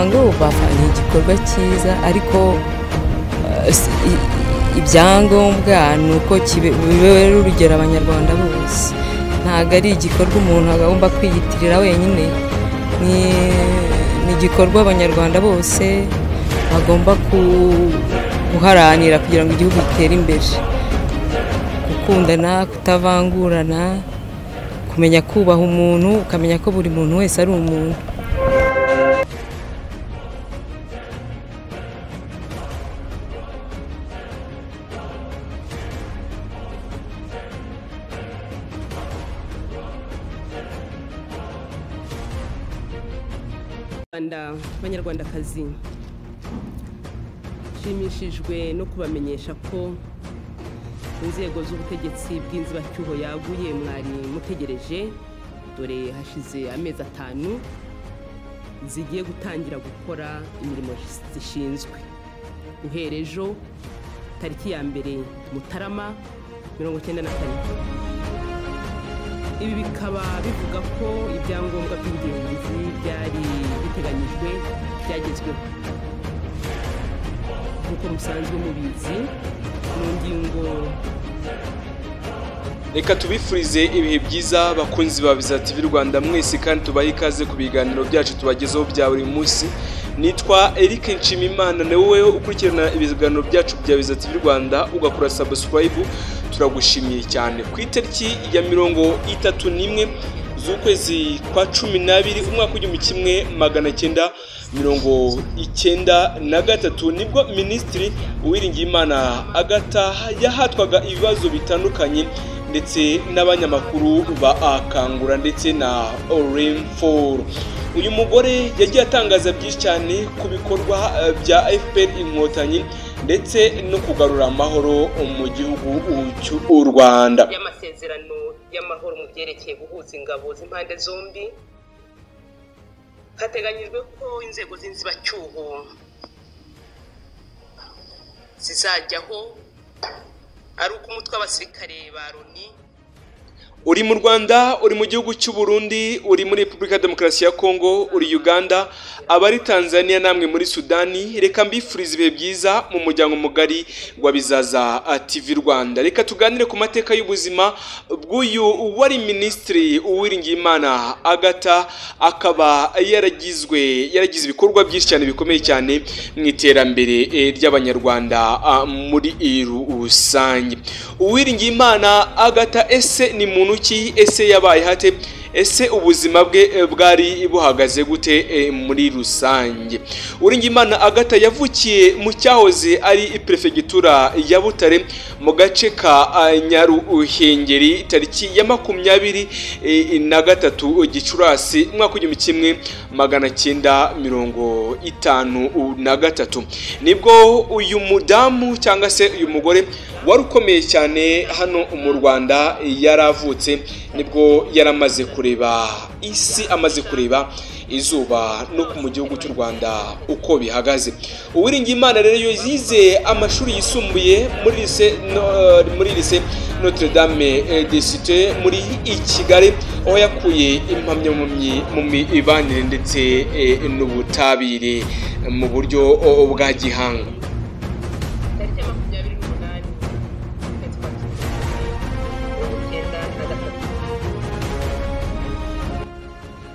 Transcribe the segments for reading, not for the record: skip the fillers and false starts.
Umuhango ni igikorwa cyiza, ariko ibyangombwa ni uko bibera urugero abanyarwanda bose. Ntabwo ari igikorwa umuntu agomba kwiyitirira wenyine, ni igikorwa abanyarwanda bose bagomba guharanira kugira ngo igihugu gitere imbere. Gukundana, kutavangurana, kumenya kubaha umuntu, ukamenya ko buri muntu wese ari umuntu. Banyarwandakazi, nshimishijwe no kubamenyesha ko inzego z'ubutegetsi bw'inzibacyuho yaguye mwari mutegereje, dore hashize amezi 5 zigiye gutangira gukora imirimo zishinzwe. Uhereye ejo tariki ya 1 Mutarama 1994. Ibi bikaba bivuga ko ibyangombwa by'ingenzi byari biteganyijwe byagezweho. Nk'uko musanzwe mubizi mu ngingo. Reka tubifurize ibihe byiza bakunzi ba Biza TV Rwanda mwese, kandi tubahe ikaze ku biganiro byacu tubagezaho bya buri munsi. Nitwa Eric Nshimimana, ni wowe ukurikirana ibiganiro byacu bya Biza TV Rwanda ugakora subscribe, turagushimiye cyane. Ku itariki ya 31 z'ukwezi kwa 12 umwaka 1993 nibwo Minisitiri Uwiringiyimana Agatha yahatwaga ibibazo bitandukanye ndetse n'abanyamakuru ba Akangura ndetse na Orinfor. Uyu mugore yagiye atangaza byinshi cyane ku bikorwa bya FPR Inkotanyi ndetse no kugarura amahoro mu gihugu cy'u Rwanda. Y'amasezerano y'amahoro mu byerekeye guhuza ingabo z'impande zombi, hateganyijwe ko inzego z'inzibacyuho zizajyaho ari uko umutwe w'abasirikare ba Loni. Uri mu Rwanda, uri mu gihugu cy'u Burundi, uri muri Repubulika ya Demokarasi ya Kongo, uri Uganda, abari Tanzania namwe muri Sudani, reka mbifurize ibihe byiza mu muryango mugari wa Bizaza TV Rwanda. Reka tuganire ku mateka y'ubuzima bw'uyu wari Minisitiri Uwiringiyimana Agatha, akaba yaragize ibikorwa byinshi cyane bikomeye cyane mu iterambere ry'abanyarwanda muri rusange. Uwiringiyimana Agatha ese ni muntu ki? Ese yabaye hate? Ese ubuzima bwe bwari buhagaze gute muri rusange? Uwiringiyimana Agatha yavukiye mu cyahoze ari prefegitura ya Butare mu gace ka Nyaruhengeri tariki ya 23 Gicurasi umwaka 1953. Nibwo uyu mudamu cyangwa se uyu mugore wari ukomeye cyane hano mu Rwanda yaravutse, nibwo yaramaze kureba isi, amaze kureba izuba no mu gihugu cy'u Rwanda uko bihagaze. Uwiringiyimana rero yize amashuri yisumbuye muri lycée Notre Dame de Cité muri Kigali, aho yakuye impamyabumenyi mu mibanire ndetse n'ubutabire mu buryo bwa gihanga.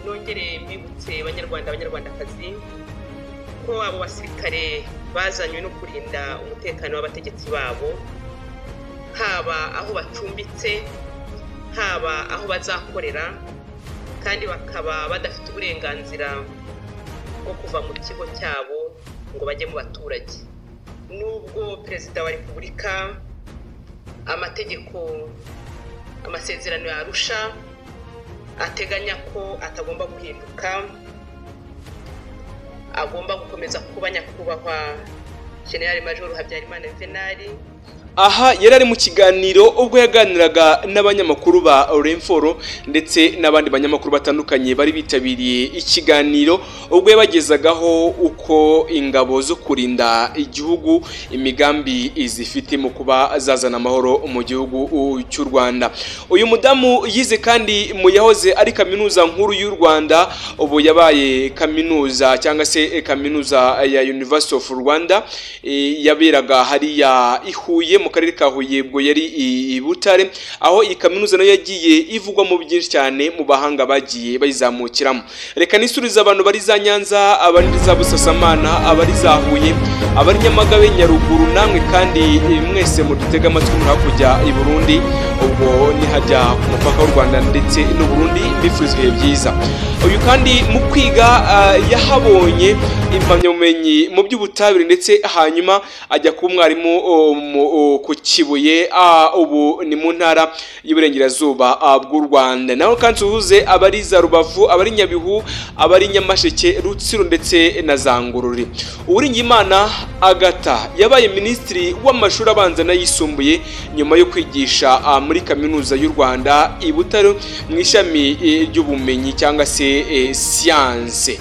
Nongere mbibutse abanyarwanda abanyarwandakazi ko abo basirikare bazanywe no kurinda umutekano w'abategetsi babo, haba aho bacumbitse, haba aho bazakorera, kandi bakaba badafite uburenganzira bwo kuva mu kigo cyabo ngo bajye mu baturage. Nubwo Perezida wa Repubulika amategeko, amasezerano ya Arusha ateganya ko atagomba guhinduka, agomba gukomeza kuba nyakubahwa General Major Habyarimana Juvenal. Aha yari ari mu kiganiro ubwo yaganiraga n'abanyamakuru ba Orinfor ndetse n'abandi banyamakuru batandukanye bari bitabiriye ikiganiro, ubwo yabagezagaho uko ingabo zo kurinda igihugu imigambi izifite mu kuba zazana amahoro mu gihugu cy'u Rwanda. Uyu mudamu yize kandi mu yahoze ari kaminuza nkuru y'u Rwanda, ubu yabaye kaminuza cyangwa se kaminuza ya University of Rwanda, yaberaga hariya i Huye mu karere ka Huye, ubwo yari i Butare, aho iyi kaminuza nayo yagiye ivugwamo byinshi cyane mu bahanga bagiye bayizamukiramo. Reka nisurize abantu bari za Nyanza, abari za Busasamana, abari za Huye, abari Nyamagabe, Nyaruguru, namwe kandi mwese mudutega amatwi muri hakurya i Burundi, ubwo nihajya ku mupaka w'u Rwanda ndetse n'u Burundi, mbifuriza ibihe byiza. Uyu kandi mu kwiga yahabonye impamyabumenyi mu by'ubutabire, ndetse hanyuma ajya kuba umwarimu ku Kibuye, ubu ni mu ntara y'Iburengerazuba bw'u Rwanda. Naho kandi uhuze abari za Rubavu, abari Nyabihu, abari Nyamasheke, Rutsiro ndetse na za Ngororero. Uwiringiyimana Agatha yabaye minisitiri w'amashuri abanza n'ayisumbuye nyuma yo kwigisha muri kaminuza y'u Rwanda i Butare mu ishami ry'ubumenyi cyangwa se siyanse.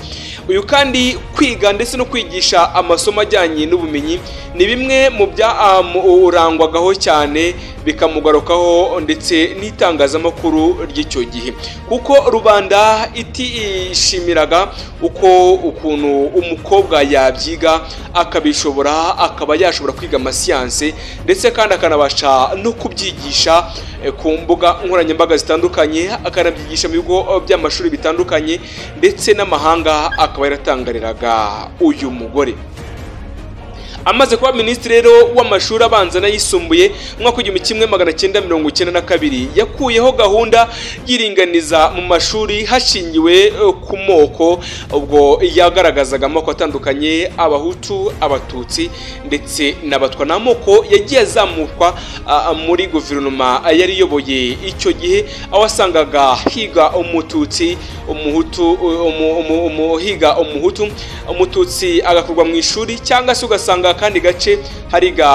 Uyu kandi kwiga ndetse no kwigisha amasomo ajyanye n'ubumenyi ni bimwe mu byamurangwagaho cyane, bikamugarukaho ndetse n'itangazamakuru ry'icyo gihe, kuko rubanda itishimiraga uko ukuntu umukobwa yabyiga akabishobora, akaba yashobora kwiga amasiyanse ndetse kandi akanabasha no kubyigisha ku mbuga nkoranyambaga zitandukanye, akanabyigisha mu bigo by'amashuri bitandukanye ndetse n'amahanga, akaba yaratangariraga uyu mugore. Amaze kuba minisitiri rero w'amashuri abanza n'ayisumbuye mu mwaka w'1992, yakuyeho gahunda y'iringaniza mu mashuri hashingiwe ku moko, ubwo yagaragazaga amoko atandukanye, Abahutu, Abatutsi ndetse n'Abatwa. N'amoko yagiye azamukwa muri guverinoma yari iyoboye icyo gihe, aho wasangaga higa Umututsi, Umuhutu, higa Umuhutu, Umututsi agakurwa mu ishuri, cyangwa se ugasanga kandi gace hariga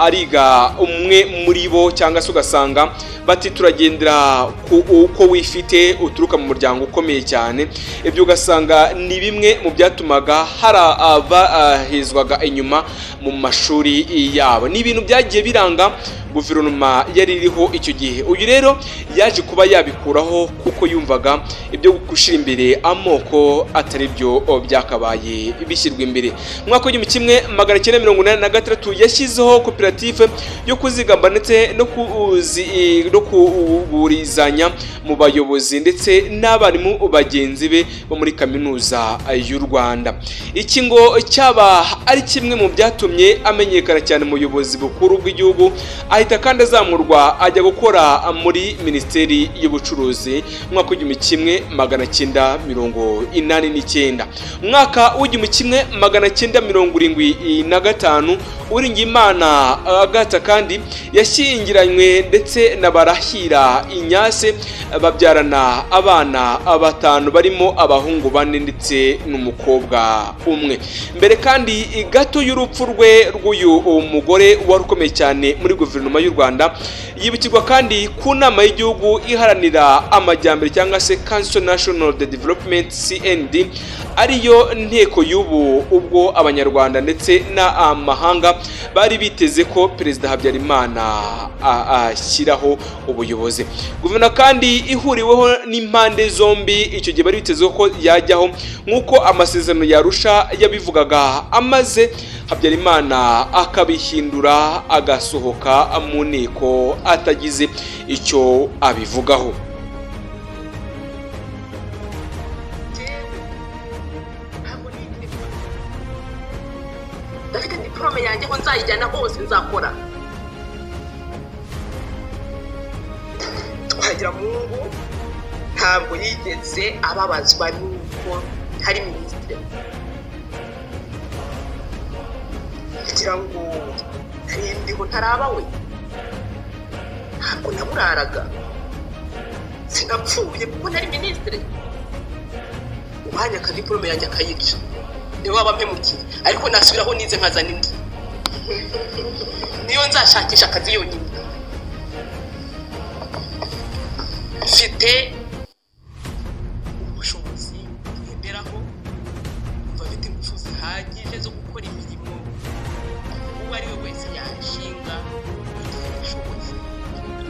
ariga umwe muri bo, cyangwa se ugasanga bati turagendera uko wifite, uturuka mu muryango ukomeye cyane. Ibyo ugasanga ni bimwe mu byatumaga hari abahezwaga inyuma mu mashuri yabo. Ni ibintu byagiye biranga guverinoma yari iriho icyo gihe. Uyu rero yaje kuba yabikuraho kuko yumvaga ibyo gushyira imbere amoko atari byo byakabaye bishyirwa imbere. Mu mwaka w'1986 yashyizeho koperative yo kuzigama ndetse no kugurizanya mu bayobozi ndetse n'abarimu bagenzi be bo muri kaminuza y'u Rwanda. Iki ngo cyaba ari kimwe mu byatumye amenyekana cyane mu buyobozi bukuru bw'igihugu, ahita kandi azamurwa ajya gukora muri minisiteri y'ubucuruzi mu mwaka w'1989. Mu mwaka w'1975 Uwiringiyimana Agatha kandi yashyingiranywe ndetse na Barahira Inyase, babyarana abana batanu barimo abahungu bane ndetse n'umukobwa umwe. Mbere kandi gato y'urupfu rwe rw'uyu mugore wari ukomeye cyane muri guverinoma y'u Rwanda, yibukirwa kandi ku nama y'igihugu iharanira amajyambere cyangwa se Council National de Development CND, ariyo nteko y'ubu, ubwo abanyarwanda ndetse n'amahanga bari biteze ko Perezida Habyarimana ashyiraho ubuyobozi. Guverinoma kandi ihuriweho n'impande zombi icyo gihe bari biteze ko yajyaho nk'uko amasezerano yarusha yabivugaga, amaze Habyarimana akabihindura agasohoka mu nteko atagize icyo abivugaho. Ndafite diplome yanjye ko nzayijyana hose nzakora. Twagiramungu ntabwo yigeze ababazwa n'uko hari minisitiri, kugira ngo ntarindiho ntaraba we, ntabwo naburaraga, sinapfuye kuko nari minisitiri. Umwanya ka diplome yanjye akayica, niwe waba mpemukiye, ariko nasubiraho nize nkazana indi. Niyo nzashakisha akazi yonyine. Mfite ubushobozi ngenderaho, mva mfite ingufu zihagije zo gukora imirimo uwo ari we wese yanshinga mu gihe ashoboye.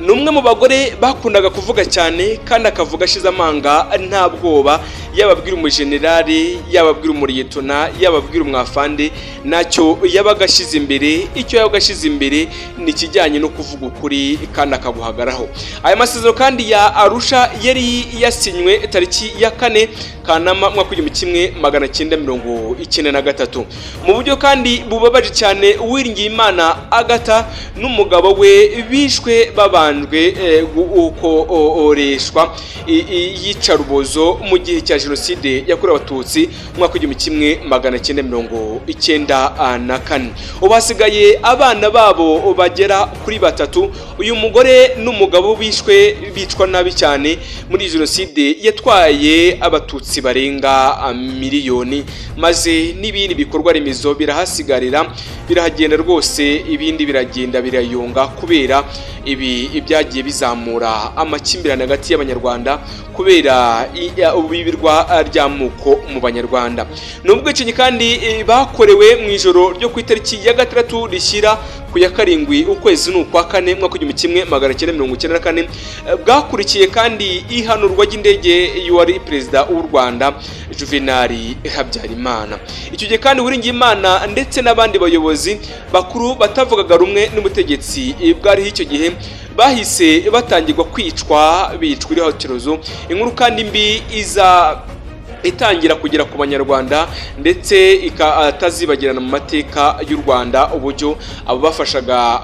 Ni umwe mu bagore bakundaga kuvuga cyane kandi akavuga ashize amanga nta bwoba, yababwira umujenerali, yababwira umuriyetona, yababwira umwafande, ntacyo yabaga ashize imbere. Icyo yabaga ashize imbere ni ikijyanye no kuvuga ukuri kandi akaguhagaraho. Aya masezerano kandi ya Arusha yari yasinywe tariki ya 4 Kanama mwaka 1993. Mu buryo kandi bubabaje cyane, Uwiringiyimana Agatha n'umugabo we bishwe babanjwe gukoreshwa iyicarubozo mu gihe cya jenoside yakorewe Abatutsi mwaka 1994. Ubu hasigaye abana babo bagera kuri 3. Uyu mugore n'umugabo bishwe bicwa nabi cyane muri jenoside yatwaye Abatutsi barenga miliyoni, maze n'ibindi bikorwa remezo birahasigarira, birahagenda rwose, ibindi biragenda birayunga kubera ibi ibyagiye bizamura amakimbirane hagati y'Abanyarwanda kubera ubibirwa ry'amoko mu Banyarwanda. Nubwo ikinyi kandi bakorewe mu ijoro ryo ku itariki ya 6 rishyira ku ya 7 ukwezi n'ukwa 4 mwaka 1994, bwakurikiye kandi ihanurwa ry'indege y'uwari perezida w'u Rwanda Juvenal Habyarimana. Icyo gihe kandi Uwiringiyimana ndetse n'abandi bayobozi bakuru batavugaga rumwe n'ubutegetsi bwariho icyo gihe bahise batangirwa kwicwa, bicwa iriho. Inkuru kandi mbi iza itangira kugera ku Banyarwanda ndetse ikatazibagirana mu mateka y'u Rwanda, uburyo abo bafashaga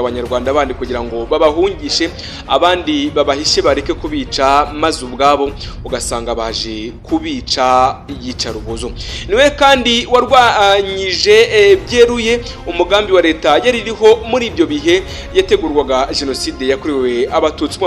Abanyarwanda bandi kugira ngo babahungishe, abandi babahishe bareke kubica, maze ubwabo ugasanga baje kubica iyicarubozo. Niwe kandi warwanyije byeruye umugambi wa leta yari iriho muri ibyo bihe yategurwaga jenoside yakorewe Abatutsi mu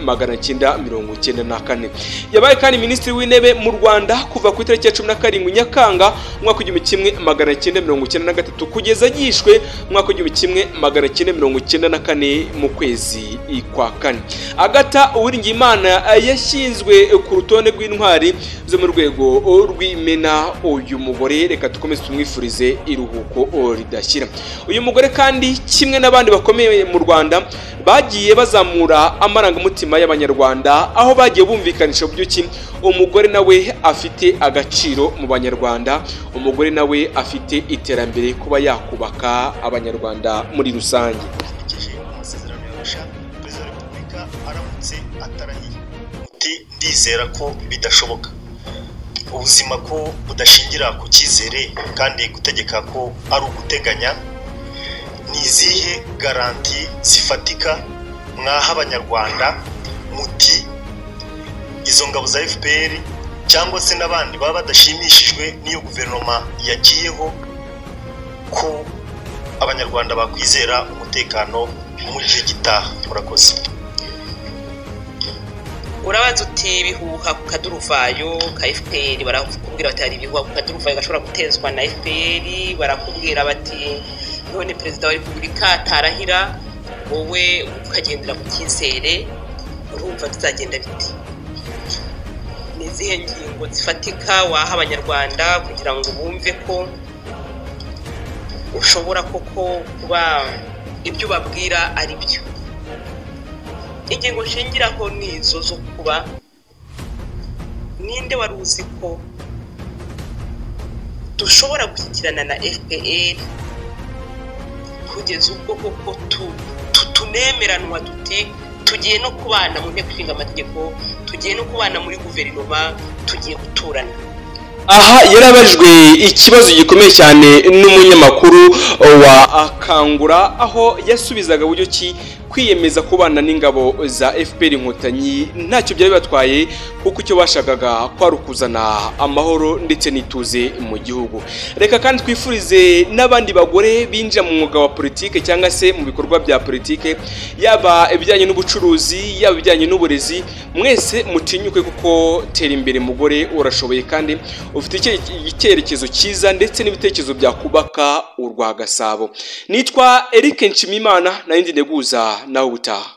mwaka 1994. Yabaye kandi minisitiri w'intebe mu Rwanda kuva ku itariki ya 17 Nyakanga mwaka 1993 kugeza yishwe mwaka 1994 mu kwezi kwa 4. Agatha Uwiringiyimana yashyizwe ku rutonde rw'intwari zo mu rwego rw'imena. Uyu mugore reka dukomeze tumwifurize iruhuko ridashyira. Uyu mugore kandi kimwe n'abandi bakomeye mu Rwanda bagiye bazamura amarangamutima y'Abanyarwanda, aho bagiye bumvikanisha uburyo ki umugore nawe afite agaciro mu Banyarwanda, umugore nawe afite iterambere kuba yakubaka Abanyarwanda muri rusange. Amasezerano ya Arusha, Perezida wa Repubulika aramutse atarahiye, uti ndizera ko bidashoboka. Ubuzima ko budashingira ku cyizere kandi gutegeka ko ari uguteganya, ni izihe garanti zifatika mwaha Abanyarwanda muti izo ngabo za FPR cyangwa se n'abandi baba badashimishijwe n'iyo guverinoma yagiyeho, ko Abanyarwanda bakwizera umutekano mu gihe gitaha? Murakoze. Urabaza uti ibihuha ku kaduruvayo ka FPR, barakubwira bati hari ibihuha ku kaduruvayo gashobora gutezwa na FPR, barakubwira bati none perezida wa Repubulika atarahira wowe ukagendera ku cyizere, urumva bizagenda biti? Ni izihe ngingo zifatika waha Abanyarwanda kugira ngo bumve ko ushobora koko kuba ibyo ubabwira ari byo? Ingingo nshingiraho ni izo zo kuba ninde wari uzi ko dushobora gushyikirana na FPR kugeza ubwo koko tunemeranwa duti tugiye no kubana mu nteko ishinga amategeko, tugiye no kubana muri guverinoma, tugiye guturana. Aha yarabajwe ikibazo gikomeye cyane n'umunyamakuru wa Akangura, aho yasubizaga buryo ki Kwiyemeza kubana n'ingabo za FPR Inkotanyi ntacyo byari bibatwaye, kuko icyo bashakaga kwari ukuzana amahoro ndetse n'ituze mu gihugu. Reka kandi twifurize n'abandi bagore binjira mu mwuga wa politike cyangwa se mu bikorwa bya politike, yaba ibijyanye n'ubucuruzi, yaba ibijyanye n'uburezi, mwese mutinyuke kuko tera imbere mugore, urashoboye kandi ufite icyerekezo cyiza ndetse n'ibitekerezo byakubaka urwa Gasabo. Nitwa Eric Nshimiyimana, nari ndi ndeguza nawe ubutaha.